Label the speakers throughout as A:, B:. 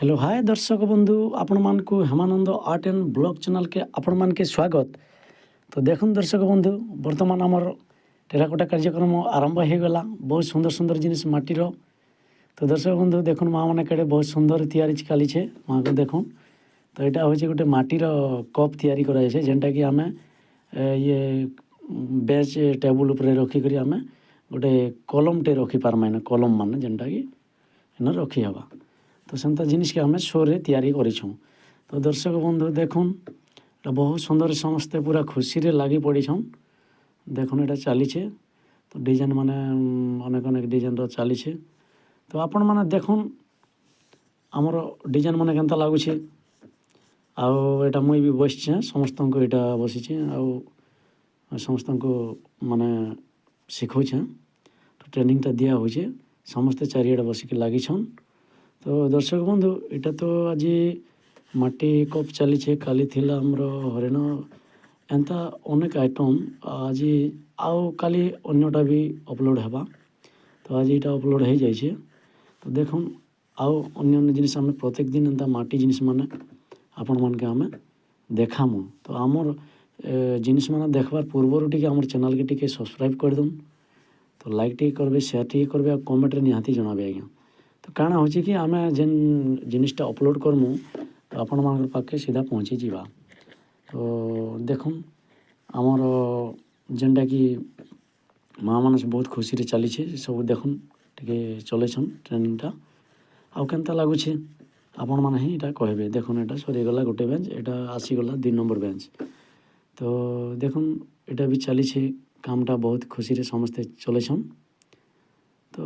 A: Hello hi ଦର୍ଶକ ବନ୍ଧୁ, ଆପଣମାନଙ୍କୁ ହେମାନନ୍ଦ ଆର୍ଟ ଆଣ୍ଡ ବ୍ଲଗ୍ ଚ୍ୟାନେଲ୍କେ ଆପଣମାନକେ ସ୍ୱାଗତ। ତ ଦେଖୁନ୍ ଦର୍ଶକ ବନ୍ଧୁ, ବର୍ତ୍ତମାନ ଆମର ଟେରାକୋଟା କାର୍ଯ୍ୟକ୍ରମ ଆରମ୍ଭ ହେଇଗଲା। ବହୁତ ସୁନ୍ଦର ସୁନ୍ଦର ଜିନିଷ ମାଟିର। ତ ଦର୍ଶକ ବନ୍ଧୁ, ଦେଖୁନ୍, ମା ମାନେ କେଡ଼େ ବହୁତ ସୁନ୍ଦର ତିଆରି ଚାଲିଛେ। ମାକୁ ଦେଖୁନ୍। ତ ଏଇଟା ହେଉଛି ଗୋଟେ ମାଟିର କପ୍ ତିଆରି କରାଯାଇଛି, ଯେନ୍ଟାକି ଆମେ ଇଏ ବେଞ୍ଚ ଟେବୁଲ୍ ଉପରେ ରଖିକରି ଆମେ ଗୋଟେ କଲମଟେ ରଖିପାରମା। ଏନେ କଲମ ମାନେ ଯେନ୍ଟାକି ଏନେ ରଖିହେବା। ତ ସେନ୍ତା ଜିନିଷକେ ଆମେ ସୋରେ ତିଆରି କରିଛୁଁ। ତ ଦର୍ଶକ ବନ୍ଧୁ, ଦେଖୁନ୍, ଏଟା ବହୁତ ସୁନ୍ଦର। ସମସ୍ତେ ପୁରା ଖୁସିରେ ଲାଗି ପଡ଼ିଛନ୍। ଦେଖୁନ୍, ଏଇଟା ଚାଲିଛେ। ତ ଡିଜାଇନ୍ ମାନେ ଅନେକ ଅନେକ ଡିଜାଇନ୍ର ଚାଲିଛେ। ତ ଆପଣମାନେ ଦେଖୁନ୍, ଆମର ଡିଜାଇନ୍ ମାନେ କେନ୍ତା ଲାଗୁଛେ। ଆଉ ଏଇଟା ମୁଇଁ ବି ବସିଛେଁ, ସମସ୍ତଙ୍କୁ ଏଇଟା ବସିଛେଁ ଆଉ ସମସ୍ତଙ୍କୁ ମାନେ ଶିଖଉଛେଁ। ତ ଟ୍ରେନିଂଟା ଦିଆ ହଉଛେ। ସମସ୍ତେ ଚାରିଆଡ଼େ ବସିକି ଲାଗିଛନ୍। ତ ଦର୍ଶକ ବନ୍ଧୁ, ଏଇଟା ତ ଆଜି ମାଟି କପ୍ ଚାଲିଛେ, କାଲି ଥିଲା ଆମର ହରିଣ, ଏନ୍ତା ଅନେକ ଆଇଟମ୍ ଆଜି ଆଉ କାଲି ଅନ୍ୟଟା ବି ଅପଲୋଡ଼ ହେବା। ତ ଆଜି ଏଇଟା ଅପଲୋଡ଼ ହେଇଯାଇଛେ। ତ ଦେଖୁନ୍, ଆଉ ଅନ୍ୟାନ୍ୟ ଜିନିଷ ଆମେ ପ୍ରତ୍ୟେକ ଦିନ ଏନ୍ତା ମାଟି ଜିନିଷ ମାନେ ଆପଣମାନକେ ଆମେ ଦେଖାମୁ। ତ ଆମର୍ ଜିନିଷ ମାନେ ଦେଖବାର୍ ପୂର୍ବରୁ ଟିକେ ଆମର ଚ୍ୟାନେଲ୍କେ ଟିକେ ସବସ୍କ୍ରାଇବ୍ କରିଦଉନ୍। ତ ଲାଇକ୍ ଟିକେ କରିବେ, ସେୟାର ଟିକେ କରିବେ ଆଉ କମେଣ୍ଟରେ ନିହାତି ଜଣାବେ ଆଜ୍ଞା। ତ କାଣା ହେଉଛି କି ଆମେ ଯେନ୍ ଜିନିଷଟା ଅପଲୋଡ଼ କରମୁ, ତ ଆପଣମାନଙ୍କର ପାଖକେ ସିଧା ପହଞ୍ଚିଯିବା। ତ ଦେଖୁନ୍, ଆମର ଯେନ୍ଟାକି ମା ମାନେ ବହୁତ ଖୁସିରେ ଚାଲିଛେ। ସବୁ ଦେଖୁନ୍, ଟିକେ ଚଲେଇଛନ୍ ଟ୍ରେନିଂଟା। ଆଉ କେନ୍ତା ଲାଗୁଛେ, ଆପଣମାନେ ହିଁ ଏଇଟା କହିବେ। ଦେଖୁନ୍, ଏଇଟା ସରିଗଲା ଗୋଟେ ବେଞ୍ଚ, ଏଇଟା ଆସିଗଲା 2 ନମ୍ବର ବେଞ୍ଚ। ତ ଦେଖୁନ୍, ଏଇଟା ବି ଚାଲିଛେ କାମଟା। ବହୁତ ଖୁସିରେ ସମସ୍ତେ ଚଲେଇଛନ୍। ତ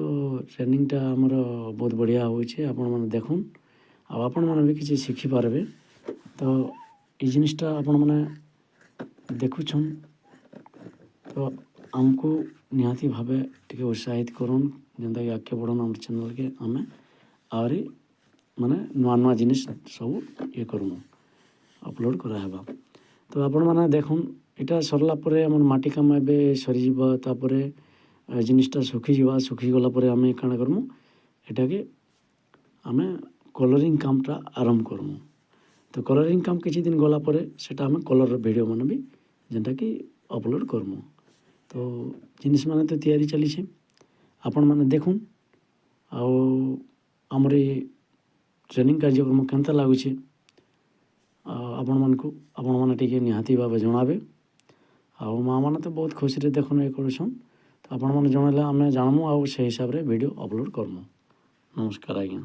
A: ଟ୍ରେନିଂଟା ଆମର ବହୁତ ବଢ଼ିଆ ହଉଛେ। ଆପଣମାନେ ଦେଖୁନ୍ ଆଉ ଆପଣମାନେ ବି କିଛି ଶିଖିପାରିବେ। ତ ଏଇ ଜିନିଷଟା ଆପଣମାନେ ଦେଖୁଛନ୍, ତ ଆମକୁ ନିହାତି ଭାବେ ଟିକେ ଉତ୍ସାହିତ କରୁନ୍, ଯେନ୍ତାକି ଆଗକେ ବଢ଼ୁନ୍ ଆମର ଚ୍ୟାନେଲ୍କେ। ଆମେ ଆହୁରି ମାନେ ନୂଆ ନୂଆ ଜିନିଷ ସବୁ ଇଏ କରମୁ, ଅପଲୋଡ଼ କରାହେବା। ତ ଆପଣମାନେ ଦେଖୁନ୍, ଏଇଟା ସରିଲା ପରେ ଆମର ମାଟି କାମ ଏବେ ସରିଯିବ। ତାପରେ ଜିନିଷଟା ଶୁଖିଯିବା। ଶୁଖିଗଲା ପରେ ଆମେ କାଣା କରମୁ, ଏଟାକେ ଆମେ କଲରିଂ କାମଟା ଆରମ୍ଭ କରମୁ। ତ କଲରିଂ କାମ କିଛି ଦିନ ଗଲା ପରେ ସେଟା ଆମେ କଲର୍ର ଭିଡ଼ିଓ ମାନେ ବି ଯେନ୍ଟାକି ଅପଲୋଡ଼ କରମୁ। ତ ଜିନିଷ ମାନେ ତ ତିଆରି ଚାଲିଛେ। ଆପଣମାନେ ଦେଖୁନ୍ ଆଉ ଆମର ଏ ଟ୍ରେନିଂ କାର୍ଯ୍ୟକ୍ରମ କେନ୍ତା ଲାଗୁଛେ, ଆଉ ଆପଣମାନଙ୍କୁ ଆପଣମାନେ ଟିକେ ନିହାତି ଭାବେ ଜଣାବେ। ଆଉ ମା' ମାନେ ତ ବହୁତ ଖୁସିରେ ଦେଖୁନ୍ ଇଏ କରୁଛନ୍। ତ ଆପଣମାନେ ଜଣାଇଲେ ଆମେ ଜାଣମୁ ଆଉ ସେଇ ହିସାବରେ ଭିଡ଼ିଓ ଅପଲୋଡ଼ କରମୁ। ନମସ୍କାର ଆଜ୍ଞା।